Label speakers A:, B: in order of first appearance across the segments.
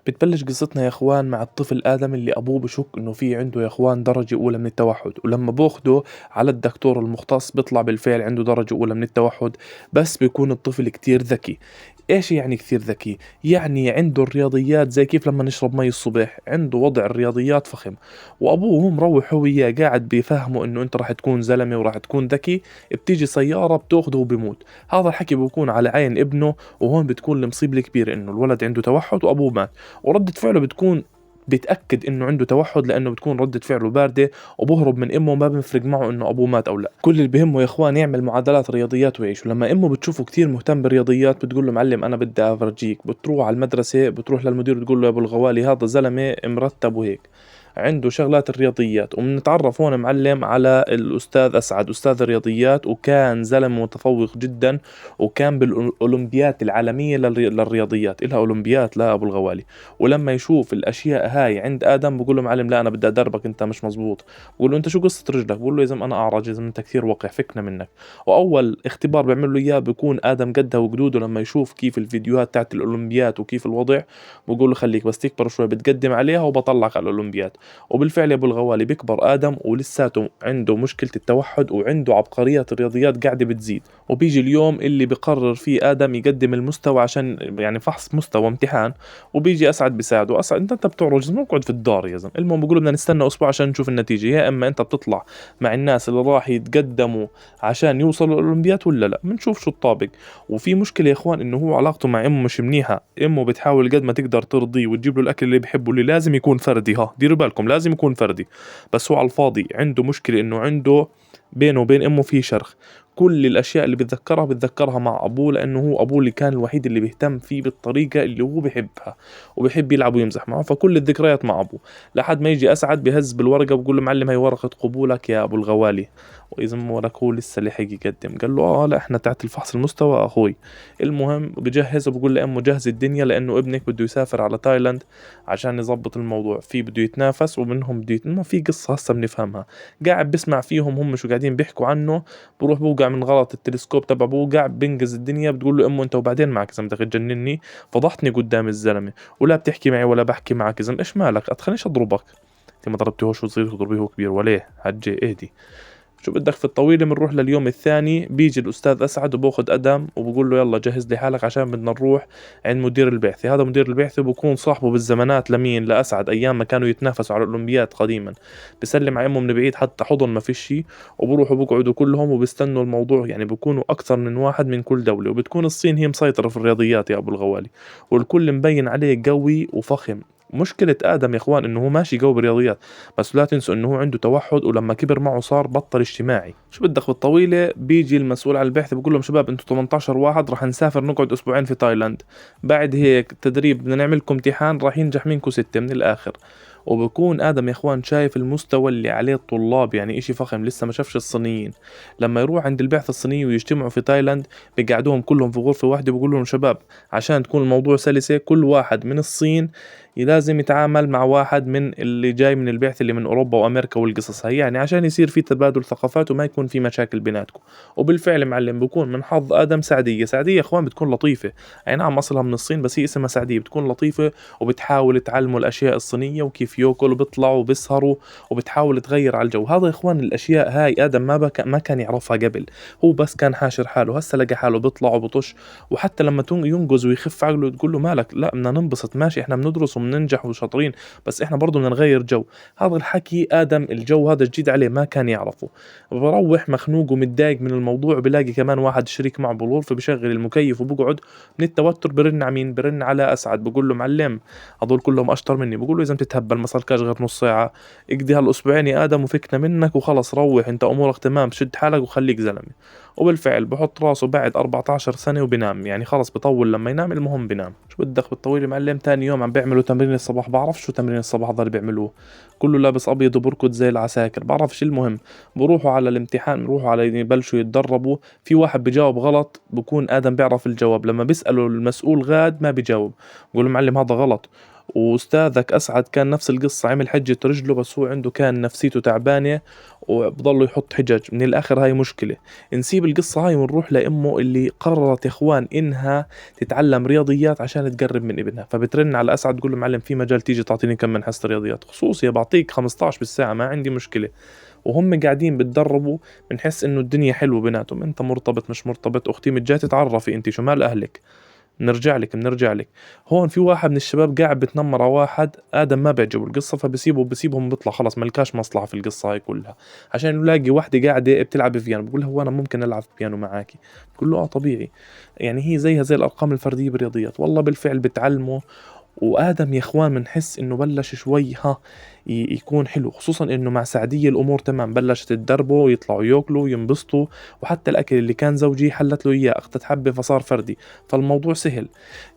A: بتبلش قصتنا يا اخوان مع الطفل ادم اللي ابوه بشك انه في عنده يا اخوان درجة اولى من التوحد، ولما باخده على الدكتور المختص بيطلع بالفعل عنده درجة اولى من التوحد، بس بيكون الطفل كتير ذكي. ايش يعني كثير ذكي؟ يعني عنده الرياضيات زي كيف لما نشرب مي الصبح، عنده وضع الرياضيات فخم. وابوه هو مروح هو وياه قاعد بيفهمه انه انت راح تكون زلمة وراح تكون ذكي، بتيجي سيارة بتاخده وبيموت. هذا الحكي بيكون على عين ابنه، وهون بتكون المصيبة الكبيرة انه الولد عنده توحد وابوه مات، وردة فعله بتكون بيتأكد انه عنده توحد لانه بتكون ردة فعله باردة وبهرب من امه وما بيفرق معه انه ابوه مات او لا. كل اللي بهمه يا اخوان يعمل معادلات رياضيات ويعيش. ولما امه بتشوفه كثير مهتم بالرياضيات بتقول له معلم انا بدي افرجيك، بتروح على المدرسة، بتروح للمدير بتقول له يا ابو الغوالي هذا زلمة مرتب وهيك عنده شغلات الرياضيات. وبنتعرف هون معلم على الأستاذ أسعد، أستاذ الرياضيات، وكان زلمة متفوق جدا، وكان بالأولمبيات العالمية للرياضيات، إلها أولمبيات لا أبو الغوالي. ولما يشوف الأشياء هاي عند آدم بقول له معلم لا أنا بدي أدربك، أنت مش مزبوط. بقول له أنت شو قصة رجلك؟ بقول له يا زلمة أنا أعرج، يا زلمة أنت كثير وقع، فكنا منك. وأول اختبار بيعمل له إياه بيكون آدم قدها وقدوده، لما يشوف كيف الفيديوهات تاعت الأولمبيات وكيف الوضع بقول له خليك بس تكبر شوي بتقدم عليها وبطلعك على الأولمبيات. وبالفعل يا ابو الغوالي بيكبر ادم ولساته عنده مشكلة التوحد وعنده عبقرية الرياضيات قاعدة بتزيد. وبيجي اليوم اللي بقرر فيه ادم يقدم المستوى عشان يعني فحص مستوى امتحان، وبيجي اسعد بيساعده. اسعد انت بتعرج مو اقعد في الدار يا زلمة. المهم بيقولوا بدنا نستنى اسبوع عشان نشوف النتيجة، يا اما انت بتطلع مع الناس اللي راح يتقدموا عشان يوصلوا الاولمبيات ولا لا، بنشوف شو الطابق. وفي مشكلة يا اخوان انه هو علاقته مع امه مش منيحة، امه بتحاول قد ما تقدر ترضيه وتجيب له الاكل اللي بحبه اللي لازم يكون فردي، ها ديروا بالكم لازم يكون فردي، بس هو على الفاضي عنده مشكلة انه عنده بينه وبين امه في شرخ. كل الاشياء اللي بتذكرها بتذكرها مع ابوه، لانه هو ابوه اللي كان الوحيد اللي بيهتم فيه بالطريقة اللي هو بحبها وبحب يلعب ويمزح معه، فكل الذكريات مع ابوه. لحد ما يجي اسعد بهز بالورقة بقول له معلم هي ورقة قبولك يا ابو الغوالي، واذا ولك هو لسه لحق يقدم. قال له اه لا احنا تحت الفحص المستوى اخوي. المهم بجهز وبقول لامه جهز الدنيا لانه ابنك بده يسافر على تايلاند عشان يظبط الموضوع، في بده يتنافس ومنهم بده في قصة هسه بنفهمها. قاعد بسمع فيهم هم شو قاعدين بيحكوا عنه، بروح بوقع من غلط التلسكوب تبع بوقع بنقز الدنيا. بتقول له امه انت وبعدين معك زلمة بدك تجنني، فضحتني قدام الزلمة، ولا بتحكي معي ولا بحكي معك زلمة، ايش مالك اتخلينيش اضربك، انت ما ضربتيهوش وصغير تضربيه هو كبير وليه حجي اهدي. شو بدك في الطويلة. بنروح لليوم الثاني، بيجي الأستاذ أسعد وباخد أدم وبقول له يلا جهز لي حالك عشان بدنا نروح عند مدير البعثة. هذا مدير البعثة بكون صاحبه بالزمانات لمين؟ لأسعد، أيام ما كانوا يتنافسوا على الأولمبياد قديما. بسلم على أمه من بعيد حتى حضن ما فيش شيء، وبروحوا بقعدوا كلهم وبيستنوا الموضوع، يعني بكونوا أكثر من واحد من كل دولة، وبتكون الصين هي مسيطرة في الرياضيات يا أبو الغوالي، والكل مبين عليه قوي وفخم. مشكلة آدم يا إخوان إنه هو ماشي قوي بالرياضيات، بس لا تنسوا إنه هو عنده توحد، ولما كبر معه صار بطل اجتماعي. شو بدك بالطويلة. بيجي المسؤول على البحث بقول لهم شباب انتم 18 واحد راح نسافر نقعد أسبوعين في تايلاند، بعد هيك تدريب بدنا نعمل لكم امتحان راح ينجح منكم 6 من الآخر. وبكون آدم يا إخوان شايف المستوى اللي عليه الطلاب، يعني إشي فخم لسه ما شافش الصينيين. لما يروح عند البعثة الصينية ويجتمعوا في تايلاند بيقعدوهم كلهم في غرفة واحدة، بيقولوا لهم شباب عشان تكون الموضوع سلسة كل واحد من الصين لازم يتعامل مع واحد من اللي جاي من البعثة اللي من أوروبا وأمريكا والقصص هاي، يعني عشان يصير في تبادل ثقافات وما يكون في مشاكل بيناتكم. وبالفعل معلم بكون من حظ آدم سعدية. سعدية يا إخوان بتكون لطيفة، أي نعم أصلها من الصين بس هي اسمها سعدية، بتكون لطيفة وبتحاول تعلمه الأشياء الصينية وكيف ياكل وبيطلعوا وبيسهروا وبتحاول تغير على الجو. هذا يا إخوان الأشياء هاي آدم ما كان يعرفها قبل، هو بس كان حاشر حاله، هسه لقى حاله بيطلع وبطش. وحتى لما ينقز ويخف عقله تقول له مالك، لا بدنا ننبسط ماشي احنا بندرس وبننجح وشاطرين بس احنا برضو بدنا نغير جو. هذا الحكي آدم الجو هذا جديد عليه ما كان يعرفه. بروح مخنوق ومتضايق من الموضوع، بلاقي كمان واحد شريك معه بالغرفة بشغل المكيف وبقعد من التوتر. برن على مين؟ برن على أسعد، بقول له معلم هذول كلهم أشطر مني. بقول له إذا بتتهبل ما صاركاش غير نص ساعة، اقضي هالأسبوعين يا آدم وفكنا منك وخلص روح انت أمورك تمام، شد حالك وخليك زلمة. وبالفعل بحط راسه بعد 14 سنة وبنام، يعني خلص بطول لما ينام، المهم بنام. شو بدك بالطويل معلم. تاني يوم عم بيعملوا تمرين الصباح، بعرف شو تمرين الصباح هذا اللي بيعملوه، كله لابس ابيض وبركض زي العساكر، بعرف شو. المهم بروحوا على الامتحان، بروحوا على يبلشوا يتدربوا، في واحد بجاوب غلط بكون آدم بيعرف الجواب، لما بيسأله المسؤول غاد ما بيجاوب، بقول له معلم هذا غلط. واستاذك اسعد كان نفس القصة، عمل حجه رجله، بس هو عنده كان نفسيته تعبانة وبضله يحط حجج. من الاخر هاي مشكلة. نسيب القصة هاي ونروح لامه اللي قررت يا اخوان انها تتعلم رياضيات عشان تقرب من ابنها. فبترن على اسعد تقول له معلم في مجال تيجي تعطيني كم من حصة رياضيات خصوصي، بعطيك 15 بالساعة ما عندي مشكلة. وهم قاعدين بتدربوا، بنحس انه الدنيا حلوة بيناتهم، انت مرتبط مش مرتبط، اختي مش جاي تتعرفي انت شو مال اهلك، نرجع لك بنرجع لك. هون في واحد من الشباب قاعد بتنمر على واحد، ادم ما بيعجبه القصة فبسيبه، بسيبهم بيطلع خلص ملكاش مصلحة في القصة هاي كلها، عشان يلاقي وحده قاعدة بتلعب بيانو، بقول لها هو انا ممكن العب بيانو معاكي؟ بقول له اه طبيعي، يعني هي زيها زي الارقام الفردية بالرياضيات. والله بالفعل بتعلمه. وآدم يا إخوان بنحس إنه بلش شوي ها يكون حلو، خصوصا إنه مع سعدية الأمور تمام، بلشت تدربه ويطلعوا ياكلوا وينبسطوا، وحتى الأكل اللي كان زوجي حلت له إياه، أخذت حبة فصار فردي، فالموضوع سهل.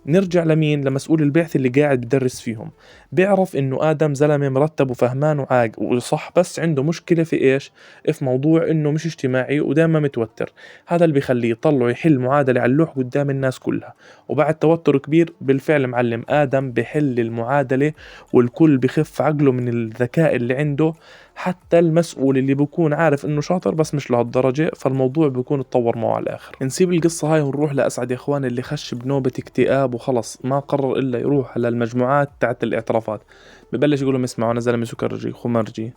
A: نرجع لمين؟ لمسؤول البعث اللي قاعد بدرس فيهم، بيعرف إنه آدم زلمة مرتب وفهمان وعاق وصح، بس عنده مشكلة في إيش؟ في موضوع إنه مش اجتماعي ودائما متوتر. هذا اللي بيخليه يطلعه يحل معادلة على اللوح قدام الناس كلها، وبعد توتر كبير بالفعل معلم آدم بحل المعادلة، والكل بخف عقله من الذكاء اللي عنده، حتى المسؤول اللي بيكون عارف انه شاطر بس مش لهالدرجة، فالموضوع بيكون اتطور معه على الاخر. نسيب القصة هاي ونروح لأسعد يا اخوان اللي خش بنوبة اكتئاب وخلص ما قرر الا يروح على المجموعات تاعت الاعترافات. ببلش يقول لهم اسمعوا انا زلمة سكرجي خمرجي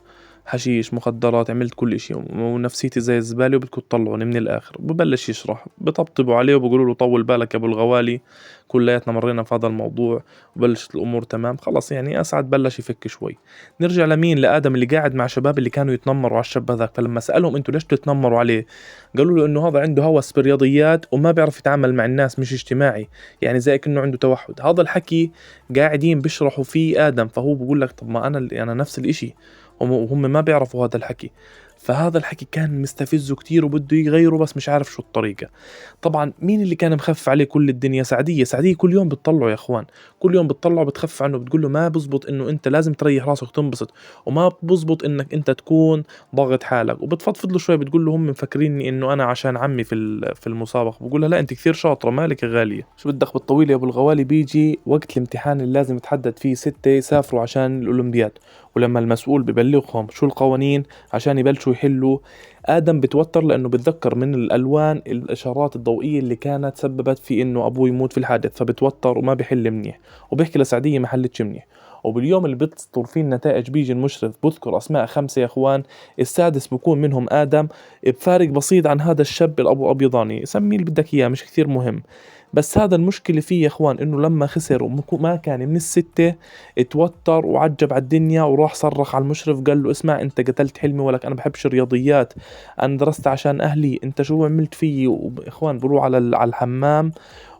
A: حشيش مخدرات، عملت كل اشي ونفسيتي زي الزبالة وبدكم تطلعوني من الاخر. ببلش يشرح، بطبطبوا عليه وبقولوا له طول بالك يا ابو الغوالي، كلياتنا مرينا في هذا الموضوع وبلشت الامور تمام. خلص يعني اسعد بلش يفك شوي. نرجع لمين؟ لادم اللي قاعد مع شباب اللي كانوا يتنمروا على الشاب هذاك. فلما سالهم انتوا ليش بتتنمروا عليه، قالوا له انه هذا عنده هوس بالرياضيات وما بيعرف يتعامل مع الناس، مش اجتماعي، يعني زي كأنه عنده توحد. هذا الحكي قاعدين بيشرحوا فيه ادم، فهو بقول لك طب ما انا نفس الاشي، وهم ما بيعرفوا هذا الحكي. فهذا الحكي كان مستفزة كتير وبده يغيره بس مش عارف شو الطريقة. طبعا مين اللي كان مخفف عليه كل الدنيا؟ سعدية. سعدية كل يوم بتطلعه يا اخوان، كل يوم بتطلعه بتخفف عنه، بتقول له ما بزبط انه انت لازم تريح راسك وتنبسط، وما بزبط انك انت تكون ضاغط حالك. وبتفضفض له شوي، بتقول له هم مفكريني انه انا عشان عمي في المسابقة. بقول لها لا انت كثير شاطرة مالك يا غالية. شو بدك بالطويل يا ابو الغوالي؟ بيجي وقت الامتحان اللي لازم يتحدد فيه 6 يسافروا عشان الاولمبياد، ولما المسؤول ببلغهم شو القوانين عشان يبلشوا يحلوا، آدم بتوتر لأنه بتذكر من الألوان الإشارات الضوئية اللي كانت سببت في إنه أبوه يموت في الحادث، فبتوتر وما بحل منيح، وبيحكي لسعدية ما حلتش منيح. وباليوم اللي بتصدر فيه النتائج بيجي المشرف بذكر أسماء 5 يا إخوان، السادس بكون منهم آدم بفارق بسيط عن هذا الشاب الأبو أبيضاني، سميه اللي بدك إياه مش كثير مهم. بس هذا المشكلة فيه يا إخوان إنه لما خسر وما كان من 6 اتوتر وعجب على الدنيا، وراح صرخ على المشرف قال له اسمع أنت قتلت حلمي، ولك أنا بحبش الرياضيات، أنا درست عشان أهلي، أنت شو عملت فيي؟ وإخوان بروح على الحمام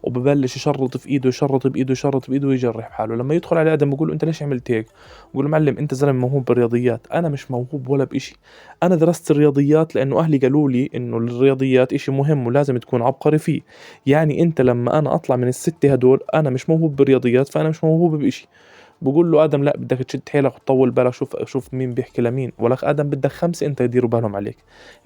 A: وببلش يشرط في ايده يشرط بايده يشرط بايده ويجرح بحاله. لما يدخل على ادم بقول له انت ليش عملت هيك؟ بقول له معلم انت زلمة موهوب بالرياضيات، انا مش موهوب ولا بإشي، انا درست الرياضيات لانه اهلي قالوا لي انه الرياضيات إشي مهم ولازم تكون عبقري فيه، يعني انت لما انا اطلع من 6 هدول انا مش موهوب بالرياضيات فانا مش موهوب بإشي. بقول له ادم لا بدك تشد حيلك وتطول بالك، شوف مين بيحكي لمين، ولك ادم بدك 5 انت يديروا بالهم عليك.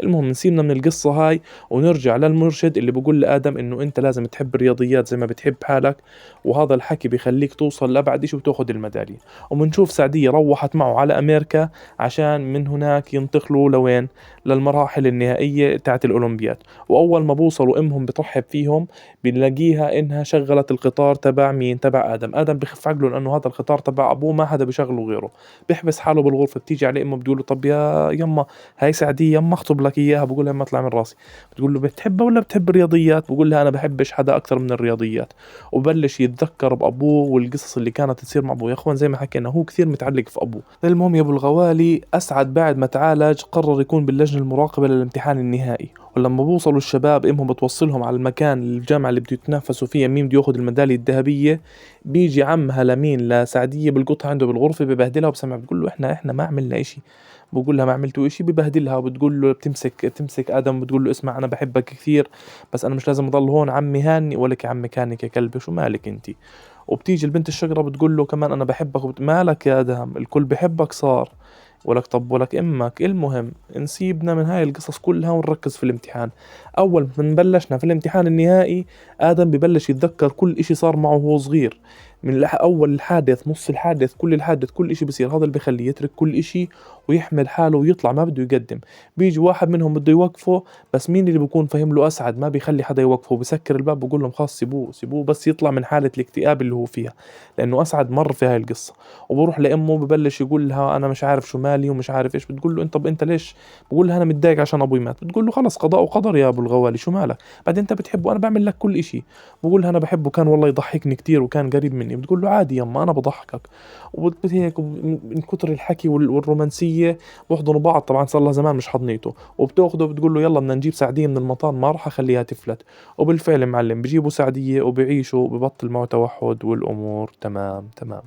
A: المهم نسيبنا من القصة هاي ونرجع للمرشد اللي بقول لادم انه انت لازم تحب الرياضيات زي ما بتحب حالك، وهذا الحكي بيخليك توصل لابعد شيء وتاخذ الميداليه. وبنشوف سعديه روحت معه على امريكا عشان من هناك ينتقلوا لوين؟ للمراحل النهائية تاعت الاولمبياد. واول ما بوصلوا امهم بترحب فيهم، بنلاقيها انها شغلت القطار تبع مين؟ تبع ادم. ادم بخف عقله لانه هذا القطار تبع ابوه ما حدا بشغله غيره، بيحبس حاله بالغرفة. بتيجي عليه امه بتقول له طب يا يما هاي سعديه يما اخطب لك اياها، بقول لها ما اطلع من راسي. بتقول له بتحبها ولا بتحب الرياضيات؟ بقول لها انا بحبش حدا اكثر من الرياضيات. وبلش يتذكر بابوه والقصص اللي كانت تصير مع ابوه. يا اخوان زي ما حكينا هو كثير متعلق في ابوه. المهم يا ابو الغوالي اسعد بعد ما تعالج قرر يكون باللجنه المراقبة للامتحان النهائي. ولما بوصلوا الشباب امهم بتوصلهم على المكان الجامعة اللي بده يتنافسوا فيها مين بده ياخذ الميداليه الذهبية، بيجي عمها لمين؟ لسعديه، بلقطها عنده بالغرفة ببهدلها وبسمع بتقول له احنا ما عملنا اشي، بقول لها ما عملتوا اشي، ببهدلها وبتقول له بتمسك ادم بتقول له اسمع انا بحبك كثير بس انا مش لازم اضل هون، عمي هاني، ولك عمك هانك يا كلبي شو مالك انت؟ وبتيجي البنت الشجرة بتقول له كمان انا بحبك، مالك يا ادهم الكل بحبك صار، ولك طب ولك امك. المهم نسيبنا من هاي القصص كلها ونركز في الامتحان. اول ما بلشنا في الامتحان النهائي ادم ببلش يتذكر كل اشي صار معه وهو صغير. من اول الحادث، نص الحادث، كل الحادث، كل اشي بصير، هذا اللي بخليه يترك كل اشي ويحمل حاله ويطلع، ما بده يقدم. بيجي واحد منهم بده يوقفه، بس مين اللي بيكون فاهم له؟ اسعد ما بيخلي حدا يوقفه، بسكر الباب بقول لهم خلص سيبوه سيبوه بس يطلع من حالة الاكتئاب اللي هو فيها، لانه اسعد مر في هاي القصة. وبروح لامه ببلش يقول لها انا مش عارف شو مالي ومش عارف ايش. بتقول له انت طب انت ليش؟ بقول لها انا متضايق عشان ابوي مات. بتقول له خلص قضاء وقدر يا ابو الغوالي، شو مالك؟ بعدين انت بتحبه، انا بعمل لك كل اشي. بقول لها انا بحبه، كان والله يضحكني كتير وكان قريب مني. بتقول له عادي يما انا بضحكك. وهيك من كتر الحكي والرومانسيه بحضنوا بعض، طبعا صار لها زمان مش حضنيته. وبتاخده بتقول له يلا بدنا نجيب سعديه من المطار، ما راح اخليها تفلت. وبالفعل معلم بجيبوا سعديه وبيعيشوا، ببطل معه توحد والامور تمام تمام.